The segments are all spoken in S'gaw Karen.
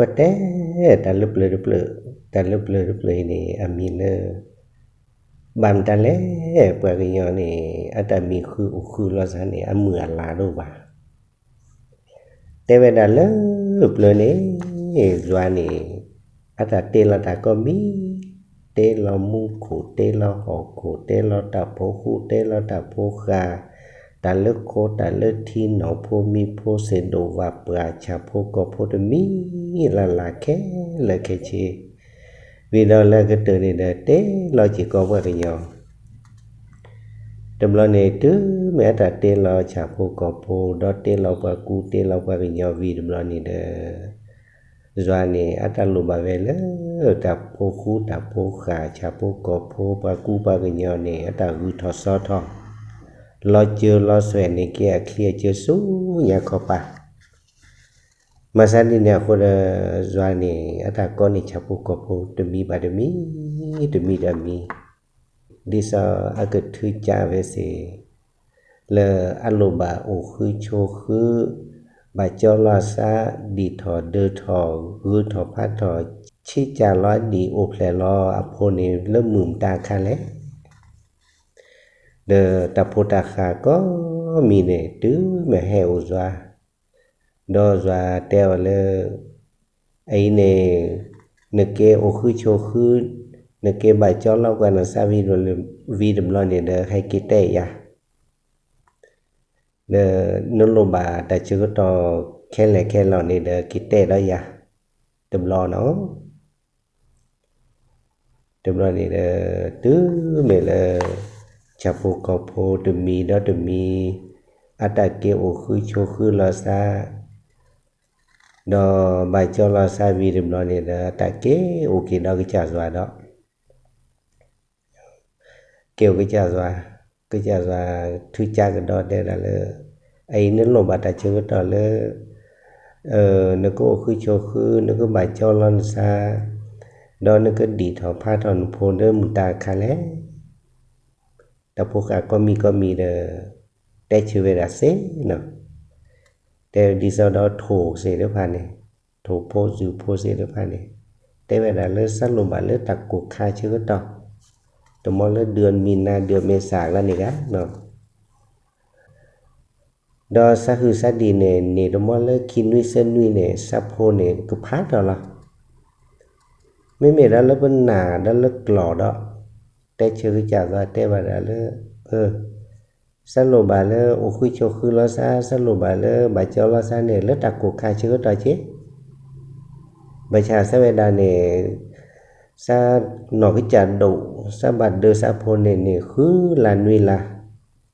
ပတဲ တၢ်လၢပျၢၤတဖျၢၣ်, တၢ်လၢပျၢၤတဖျၢၣ်အံၤန့ၣ် အမံၤလၢ ဘၣ်မတၤလဲၣ် ပှၤကညီန့ၣ် အတၢ်မံၤဃုအိၣ်ဃုလိာ်သးန့ၣ် အမုၢ်အလၢ်ဒိၣ်ဘၣ်. တဲဝဲဒၣ်လၢပျၢၤန့ၣ် ယွၤန့ၣ် အတၢ်တ့လီၤတၢ်ကိးမံၤ, တ့လီၤမူခိၣ်, တ့လီၤဟီၣ်ခိၣ်, တ့လီၤတၢ်ဖိဃူ, တ့လီၤတၢ်ဖိဃာ်, တၢ်လၢခိတၢ်လၢထံ, နီၢ်ဖိမံၤဖိ, စ့ၢ်ဒိၣ်ဝၣ်ပှၢ်, ဆၣ်ဖိကီၢ်ဖိတမံၤလၢ်လၢ်ခဲလၢာ်ခဲဆ့, ဝံၤဒီးလၢအကတၢၢ်န့ၣ်ဒီး တ့လီၤစ့ၢ်ကီးပှၤကညီ တဘျီန့ၣ် တုၤမ့ၢ်အတၢ်တ့လီၤဆၣ်ဖိကီၢ်ဖိ ဒီးတ့လီၤပှၤကူ တ့လီၤပှၤကညီဝံၤတဘျီန့ၣ်ဒီး ယွၤန့ၣ် အတၢ်လိၣ်ဘၣ်ဝဲလၢ တၢ်ဖိဃူတၢ်ဖိဃာ် ဆၣ်ဖိကီၢ်ဖိ ပှၤကူပှၤကညီန့ၣ် အတၢ်ဂုၤထီၣ်စီထီၣ် လီၤစၢၤလီၤသွဲၣ်န့ၣ်က့ၤအချံအစၢဆူညါခီပၤ မၤသးဒ်န့ၣ်အဃိဒီး ယွၤန့ၣ် အတၢ်ကိးန့ၢ်ဆၣ်ဖိကီၢ်ဖိ တမံၤဘၣ်တမံၤ, တမံၤဒီးမံၤ, ဒ်သိးအကထုကၢ်ဝဲစ့ၢ် လၢအလိၣ်ဘၣ်အိၣ်ဃုဆိးဃု, ဘၣ်ကၠီလီၤသး, ဒံၣ်ထီၣ်ဒၢထီၣ်, ဂုၤထီၣ်ဖးထီၣ်, ဆံးကၢ်လီၤဒံၣ်အိၣ်ဖျဲၣ်လီၤအဖိန့ၣ် လၢမုၢ်မတၤအခါလဲၣ်. ဒီးတၢ်ဖိတၢ်ဃာ်ကိးမံၤန့ၣ် တုၤမ့ၢ်ဟဲအိၣ်ယွၤ, ဒီးယွၤတဲအီၤလၢ အအံၤန့ၣ် နက့ၤအိၣ်ဃုဆိးဃု, နက့ၤဘၣ်ကၠီလီၤကွၢ်နသးဝံၤတဘျီန့ၣ်ဒီး ဟဲက့ၤတဲယၤ, ဒီးနလိၣ်ဘၣ်တၢ်ဆၢကတီၢ်ခဲလၢာ်ခဲလီၤန့ၣ်ဒီး က့ၤတဲဒီးယၤ တဘျီနီၤ. တဘျီန့ၣ်ဒီး တုၤမ့ၢ်လၢ ဆၣ်ဖိကီၢ်ဖိတမံၤဒီးတမံၤ အတၢ်က့ၤအိၣ်ဃုဆိးဃုလိာ်သး, ဒီးဘၣ်ကၠီလီၤသးဝံၤတဘျီန့ၣ်ဒီး အတၢ်က့ၤအိၣ်က့ၤဒီးကစၢ်ယွၤဒီး က့ၤအိၣ်ကစၢ်ယွၤ, ကစၢ်ယွၤထုကၢ်ကဒီးတဲဒၣ်လၢ အအံၤနလိၣ်ဘၣ်တၢ်ဆၢကတီၢ်လၢ နကအိၣ်ဃုဆိးဃု, နကဘၣ်ကၠီလီၤနသး, ဒီးနကဒံၣ်ထီၣ်ဖးထီၣ်နဖိဒီးမုၢ်တၤအခါလဲၣ်. တၢ်ဖိဃာ်ကိးမံၤကိးမံၤဒီး တဲဆၢဝဲဒၣ်စ့ၢ်နီၤ, တဲဒ်သိးဒီးထိၣ်စ့ၢ်တဖၣ်န့ၣ်, ထိၣ်ဖိစူၤဖိစ့ၢ်တဖၣ်န့ၣ်, တဲဝဲဒၣ်လၢသးလိၣ်ဘၣ်လၢတၢ်ကိၢ်ခါဆၢကတီၢ်, တမ့ၢ်လၢဒုးမံၤနၤဒုးမ့ၢ်စၢ်လီၤန့ၣ်ဂ့ၤနီၤ ဒီးသးဟုၣ်သးဒံၣ်န့ၣ် န့ၣ်တမ့ၢ်လၢခံနွံသၢနွံန့ၣ် သးဖိန့ၣ်ကဖးထီၣ်လီၤ. မ့မ့ၢ်ဒီးလၢပနၢ်ဒီးလၢကျီၢ်ဒီး တဲဆၢကစၢ်ယွၤတဲဘၣ်ဒၣ်လၢ သးလိၣ်ဘၣ်လၢအိၣ်ဃုဆိးဃုလိာ်သး, သးလိၣ်ဘၣ်လၢဘၣ်ကၠီလိာ်သးန့ၣ် လၢတၢ်ကိၢ်ခါဆၢကတီၢ်က့ ဘၣ်ဆၣ်သးဝဲဒၣ်န့ၣ် သးနီၢ်ကစၢ်ဒိၣ်, သးဘၣ်ဒၢသးဖိန့ၣ်န့ၣ် ဃုလါနွံလါ,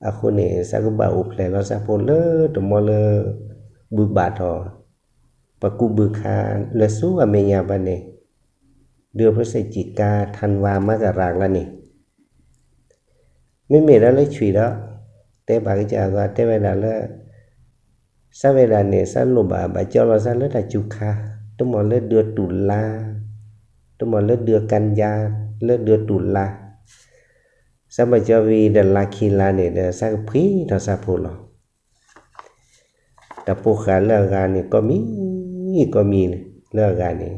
အဃိန့ၣ် သးကဘၣ်အိၣ်ဖျဲၣ်လီၤသးဖိလၢတမ့ၢ်လၢ ဘုးဘၣ်ထီၣ် ပှၤကူပှၤကညီလၢဆူအမဲာ်ညါဘၣ်န့ၣ်, ဒုးဖဲစဲးကံးကါ ထၣ်နဝၤမၤကရၣ်လီၤန့ၣ် မ့မ့ၢ်ဒီးလၢဆွံၣ်ဒီး တဲဘၣ်ကစၢ်ယွၤတဲဝဲဒၣ်လၢ သးဝဲဒၣ်န့ၣ် သးလိၣ်ဘၣ်ဘၣ်ကၠီလိာ်သးလၢတၢ်စူၤခါ, တမ့ၢ်လၢဒုးတူၢ်လါ, တမ့ၢ်လၢဒုးကၣ်ယါ, လၢဒုးတူၢ်လါ, သးဘၣ်ကၠီဝံၤဒီးလါခံလါန့ၣ်ဒီး သးကဖှံထီၣ်သးဖိလီၤ. တၢ်ဖိဃာ်လၢအဂၤန့ၣ် ကိးမံၤ ကိးမံၤလၢအဂၤန့ၣ်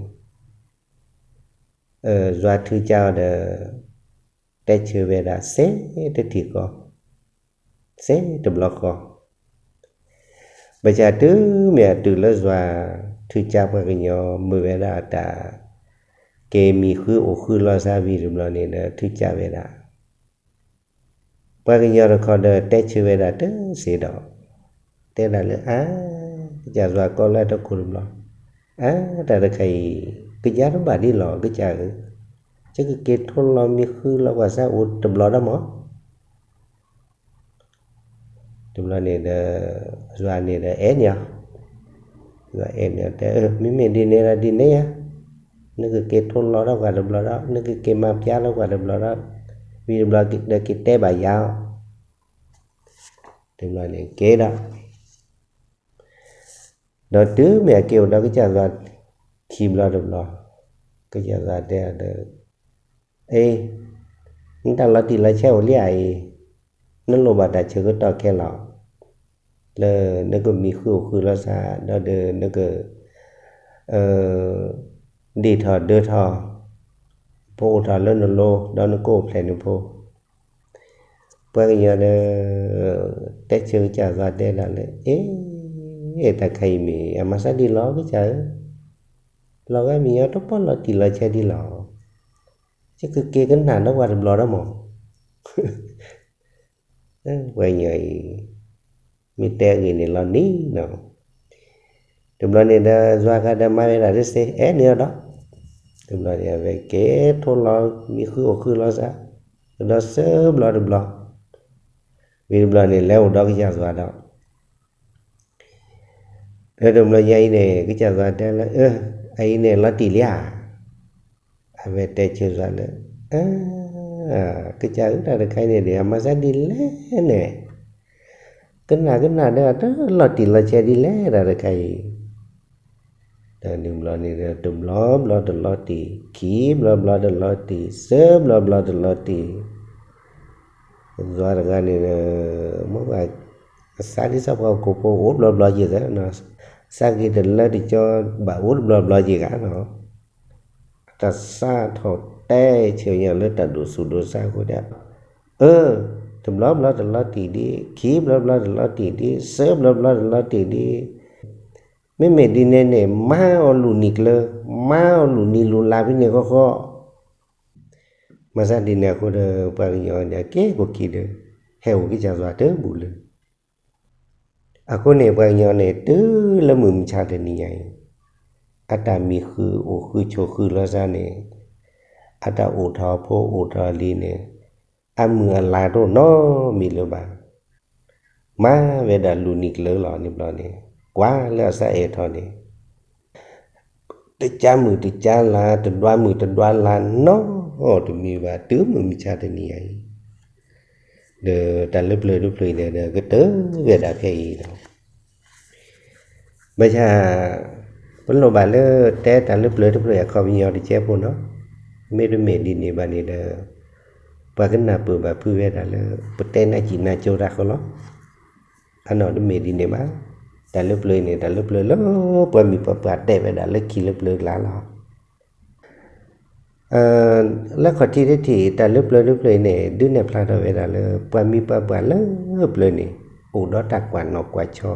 ယွၤထုကၢ်အီၤဒီး တဲဆၢဝဲဒၣ်စဲတထံၣ်ဃီ, စဲတဘျီဃီ, ဘၣ်ဆၣ်တုၤမ့ၢ်အတုၤလၢယွၤထုကၢ်ပှၤကညီမုာ်ဝဲဒၣ်အတၢ် က့ၤမံၤဃုအိၣ်ဃုလိာ်သးဝံၤတဘျီန့ၣ်ဒီး ထုကၢ်ဝဲဒၣ် ပှၤကညီတခီဒီးတဲဆၢဝဲဒၣ်တစ့ၢ်ဒီး တဲဒၣ်လၢ အါ, ကစၢ်ယွၤကိးလၢတခိၣ်တဘျီ, အါ, တၢ်တခါအံၤ ကယါတဘၣ်ဒ်လီၤ ကစၢ်ဧၢ, ယကက့ၤထိလီၤမံၤဃုလီၤပှၤသးအိၣ်တဘျီဒီးမး တဘျီန့ၣ်ဒီး ယွၤန့ၣ်ဒီးအဲၣ်န့ၢ်အီၤ, ယွၤအဲၣ်န့ၢ်အီၤတဲ မ့မ့ၢ်ဒ်န့ၣ်ဒီးဒ်န့ၣ်ဧါ, နကက့ၤထိလီၤထီၣ်ပှၤတဘျီဒီး နကက့ၤမၤပျါလီၤပှၤတဘျီဒီး ဝံၤတဘျီဒီးက့ၤတဲဘၣ်ယၤအီၤ, တဘျီန့ၣ်က့ၤဒီး ဒီးတုၤမ့ၢ်အက့ၤအိၣ်ဒီးကစၢ်ယွၤခံဘျီတဘျီ, ကစၢ်ယွၤတဲဒီး အ့, နတၢ်လီၤတံၢ်လီၤဆဲးအိၣ်လံဧါအံၤ, နလိၣ်ဘၣ်တၢ်ဆၢကတီၢ်ခဲလီၤ, လၢနကမံၤဃုအိၣ်ဃုလိာ်သး ဒီးဒီးနက ဒ့ၣ်ထီၣ်ဒၢထီၣ်, ဖိအိၣ်ထီၣ်လၢနလိၤ ဒီးနကိးဖျဲးနဖိ, ပှၤကညီဒီး တဲဆၢကစၢ်ယွၤတဲဒၣ်လၢ အ့, တၢ်ခါအံၤမ့ၢ် အမၤစၢ်ဒ်လီၤကစၢ်ဧၢ, လီၤဂာ်မ့ၢ်ညီတပီၢ်လီၤတံၢ်လီၤဆဲးဒ်လီၤ, ယကက့ၤကနၣ်ဒီးပှၤတဘျီဒီးမး ပှၤကညီအံၤ မ့ၢ်တဲအဂ့ၢ်န့ၣ်လီၤနံၤနီၤ, တဘျီန့ၣ်ဒီး ယွၤဃးဒီးမၤဝဲဒၣ်တစ့ အဲၣ်န့ၢ်အီၤဒီး, တဘျီန့ၣ် အဝဲက့ၤထိလီၤ မံဃုအိၣ်ဃုလီၤစၢ်, ကဒီးဆၢဘျီတဘျီ, ဝံၤတဘျီန့ၣ် လဲၤအိၣ်ဒီးကစၢ်ယွၤဒီး ဒီးတဘျီညါအံၤန့ၣ် ကစၢ်ယွၤတဲလၢ အအံၤန့ၣ်လီၤတံၢ်လံဧါ, အဝဲတဲဆၢယွၤလၢ ကစၢ်ဧၢ တၢ်တခါအံၤန့ၣ်ဒီး အမၤစၢ်ဒ်လဲၣ်န့ၣ်, ကနၣ်ကနၣ်ဒီး တလီၤတံၢ်လီၤဆဲးဒ်လဲၣ်တၢ်တခါအံၤ, ဒီးတဘျီန့ၣ်ဒီး တဘျီဘျီတလီၤတံၢ်, ခံဘျီဘျီတလီၤတံၢ်, သၢဘျီဘျီတလီၤတံၢ် ယွၤတဂၤန့ၣ်ဒီး မ့ၢ်ဘၣ်ကစၢ်ဒ်သိးပှၤဟီၣ်ခိၣ်ဖိအိၣ်တဘျီဘျီက့ၤသၢနီၤ, စၢ်ဂ့ၤတလၢတကၠီဘၣ်အိၣ်တဘျီဘျီက့ၤဂၤနီၤ, တၢ်စးထီၣ်တဲဆၢညါလၢတၢ်ဒိၣ်ဆူၣ်ဒိၣ်စၢ်အဃိဒီး, အၢ, တဘျီဘျီတလီၤတံၢ်ဒံး, ခံဘျီဘျီတလီၤတံၢ်ဒံး, သၢဘျီဘျီတလီၤတံၢ်ဒံး, မ့မ့ၢ်ဒ်န့ၣ်န့ၣ် မၤအီၤလူၤနံၤကျၢၤ, မၤအီၤလူၤနံၤလူၤလါဖဲန့ၣ်ဃီဃီ မၤစၢ်ဒ်န့ၣ်အဃိဒီး ပှၤကညီန့ၣ် အက့ၢ်ကိၣ်ခံဒီး ဟဲအိၣ်ကစၢ်ယွၤတဘူၣ်လၢၤ, အဃိန့ၣ် ပှၤကညီန့ၣ် တုၤလၢမုၢ်မဆါတနံၤညါအံၤ, အတၢ်မံဃုအိၣ်ဃုဆိးဃုလီၤစၢ်န့ၣ်, အတၢ်အိၣ်ထီၣ်ဖိအိၣ်ထီၣ်လံၤန့ၣ်, အမုၢ်အလါတအိၣ်နီတမံၤလၢၤဘၣ်, မၤဝဲဒၣ်လူၤနံၤကျၢၤလီၤန့ၣ်ဘျီန့ၣ်, ကွၢ်လၢအစၢ်အဲၣ်ထီၣ်န့ၣ် တကၢ်မုၢ်တကၢ်လါ တဒွးမုၢ်တဒွးလါနီတမံၤဘၣ် တုၤမုၢ်မဆါတနံၤညါအံၤ, ဒီးတၢ်လၢပျၢၤတဖျၢၣ်အံၤန့ၣ်ဒီး ကတၢၢ်ဝဲဒၣ်ဖဲအံၤလီၤ. ဘၣ်ဆၣ် ပလိၣ်ဘၣ်လၢတဲတၢ်လၢပျၢၤတဖျၢၣ်အခီပညီတကဲဖိနီၤ, မ့တမ့ၢ်ဒ်န့ၣ်ဘၣ်န့ၣ်ဒီး ပှၤကနၢ်ပၢၢ်ဘၣ်ဖုးဝဲဒၣ်လၢ ပတဲနၢ်စံၣ်နၢ်ကၠိတၢ်ဃီလီၤ. အနီၢ်တမ့ၢ်ဒ်န့ၣ်ဘၣ်. တၢ်လၢပျၢၤအံၤန့ၣ် တၢ်လၢပျၢၤလၢပှၤမံၤပှၤပှၢ်တဲဝဲဒၣ်လၢခံလၢပျၢၤအကျါလီၤ. လၢခီၣ်ထံးတထံၣ် တၢ်လၢပျၢၤလၢပျၢၤအံၤန့ၣ် ဒုးနဲၣ်ဖျါထီၣ်ဝဲဒၣ်လၢ ပှၤမံၤပှၤပှၢ်လၢပျၢၤန့ၣ် အိၣ်ဒီးတၢ်ကွၢ်နီၣ်ကွၢ်ဆီ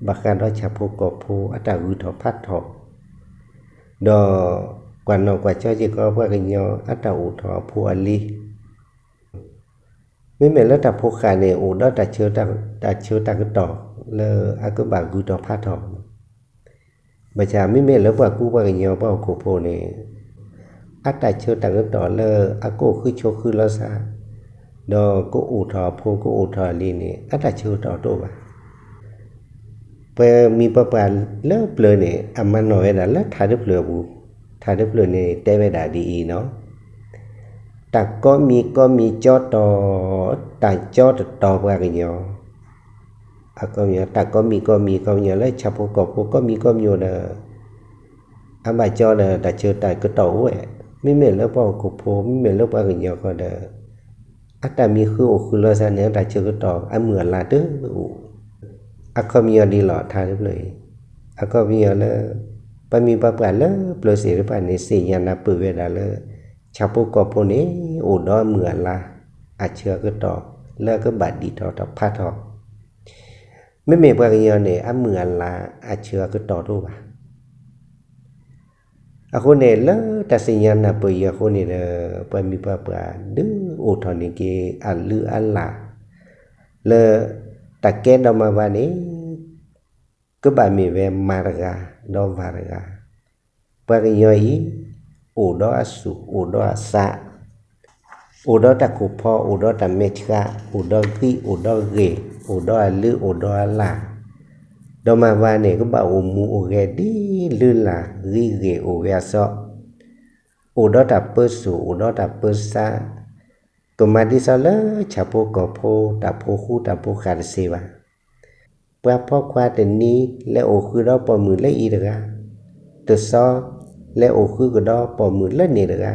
ဘၣ်ဃးဒီးဆၣ်ဖိကီၢ်ဖိအတၢ်ဂုၤထီၣ်ဖးထီၣ် ဒီးကွၢ်နီၣ်ကွၢ်ဆီစ့ၢ်ကီး ပှၤကညီအတၢ်အိၣ်ထီၣ်အဖိအလံၤ မ့မ့ၢ်လၢတၢ်ဖိဃာ်န့ၣ် အိၣ်ဒီးတၢ်ဆၢ တၢ်ဆၢတၢ်ကတီၢ်လၢအကဘၣ်ဂုၤထီၣ်ဖးထီၣ်. ဘၣ်ဆၣ်မ့မ့ၢ်လၢပှၤကူပှၤကညီပှၤဟီၣ်ခိၣ်ဖိန့ၣ် အတၢ်ဆၢတၢ်ကတီၢ်လၢအကအိၣ်ဃုဆိးဃုလီၤစၢ် ဒီးကအိၣ်ထီၣ်အဖိကအိၣ်ထီၣ်အလံၤန့ၣ် အတၢ်ဆၢကတီၢ်တအိၣ်ဘၣ်. ပှၤမံၤပှၤပှၢ်လၢပျၢၤန့ၣ် အမၤနီၣ်ဝဲဒၣ်လၢထါတဖျၢၣ်အပူၤ, ထါတဖျၢၣ်န့ၣ်တဲဝဲဒၣ်ဒ်အံၤနီၤ, တၢ်ကိးမံၤကိးမံၤကၠီတီၤ, တၢ်ကၠီတတီၤပှၤကညီ, အကိးမံၤ တၢ်ကိးမံၤကိးမံၤ ကိးမံၤလၢဆၣ်ဖိကီၢ်ဖိကိးမံၤကိးမံၤဒီး အဘၣ်ကၠီဒီးတၢ်ဆၢတၢ်ကတီၢ်အိၣ်ဝဲ, မ့မ့ၢ်လၢပှၤဟီၣ်ခိၣ်ဖိ မ့မ့ၢ်လၢပှၤကညီဃီဒီး အတၢ်မံၤဃုအိၣ်ဃုလီၤစၢ်န့ၣ် အတၢ်ဆၢကတီၢ်အမုၢ်အလါတအိၣ်. အခီပညီဒ်လီၤထါတဖျၢၣ်အံၤ, အခီပညီလၢ ပှၤမံၤပှၤပှၢ်လၢပျၢၤသ့ၣ်တဖၣ်န့ၣ် သ့ၣ်ညါနၢ်ပၢၢ်ဝဲဒၣ်လၢ ဆၣ်ဖိကီၢ်ဖိန့ၣ် အိၣ်ဒီးအမုၢ်အလါ အဆၢအကတီၢ် လၢအကဘၣ်ဒံးထီၣ်ထီၣ်ဖးထီၣ်, မ့မ့ၢ်ပှၤကညီန့ၣ် အမုၢ်အလါအဆၢအကတီၢ်တအိၣ်ဘၣ်. အဃိန့ၣ် လၢတၢ်သ့ၣ်ညါနၢ်ပၢၢ်အံၤအဃိန့ၣ်ဒီး ပှၤမံၤပှၤပှၢ်ဒုးအိၣ်ထီၣ်န့ၢ်က့ၤအလုၢ်အလၢ် လၢတၢ်ကဲဒီးမၤဝၤန့ၣ် ကဘၣ်မ့ၢ်ဝဲမၤတဂၤ ဒီးဝၤတဂၤ, ပှၤကညီအံၤ အိၣ်ဒီးအသူၣ် အိၣ်ဒီးအသး အိၣ်ဒီးတၢ်ခိၣ်ဖီ အိၣ်ဒီးတၢ်မဲာ်ဆှး အိၣ်ဒီးဂံၢ် အိၣ်ဒီးဂ့ၤ အိၣ်ဒီးအလုၢ် အိၣ်ဒီးအလၢ်, ဒီးမၤဝၤန့ၣ် ကဘၣ်အိၣ်မူအိၣ်ဂဲၤဒ်လုၢ်လၢ် ဂံၢ်ဂ့ၤအိၣ်ဝဲအသိး, အိၣ်ဒီးတၢ်ပၢဆူၣ် အိၣ်ဒီးတၢ်ပၢဆါ, ကမၤဒ်သိးလၢဆၣ်ဖိကီၢ်ဖိ တၢ်ဖိဃူတၢ်ဖိဃာ်တသ့ဘၣ်. ပှၤဖိခွါတနံၤ လဲၤအိၣ်ဃုာ်ဒီးပိာ်မုၣ်လၢအံၤတဂၤ, တသီ လဲၤအိၣ်ဃုာ်ကဒီးပိာ်မုၣ်လၢန့ၣ်တဂၤ,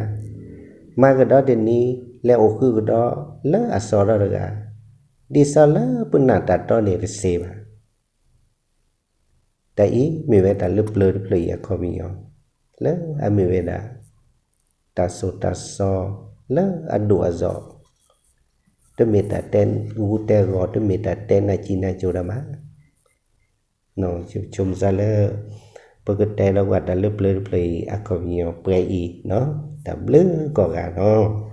မၤကဒီးတနံၤ လဲၤအိၣ်ဃုာ်ကဒီးလၢအသီဒီတဂၤ, ဒ်သိးလၢပနၢ်တၢ်တီန့ၣ်တသ့ဘၣ်. တၢ်အံၤမ့ၢ်ဝဲတၢ်လၢပျၢၤတဖျၢၣ်အံၤအခီပညီ, လၢအမ့ၢ်ဝဲဒၣ် တၢ်သိၣ်တၢ်သီလၢအဒိၣ်အဇီၣ်, တမ့ၢ်တၢ်တဲဂူာ်တဲဂီၤ, တမ့ၢ်တၢ်တဲနၢ်စံၣ်နၢ်စိၤဒၣ်မး. ဆိမိၣ်သးလၢ ပကတဲလီၤဝဲတၢ်လၢပျၢၤတဖျၢၣ်အံၤအခီပညီပှဲၤအံၤ, တၢ်ဘျုးကိးဂၤလီၤ.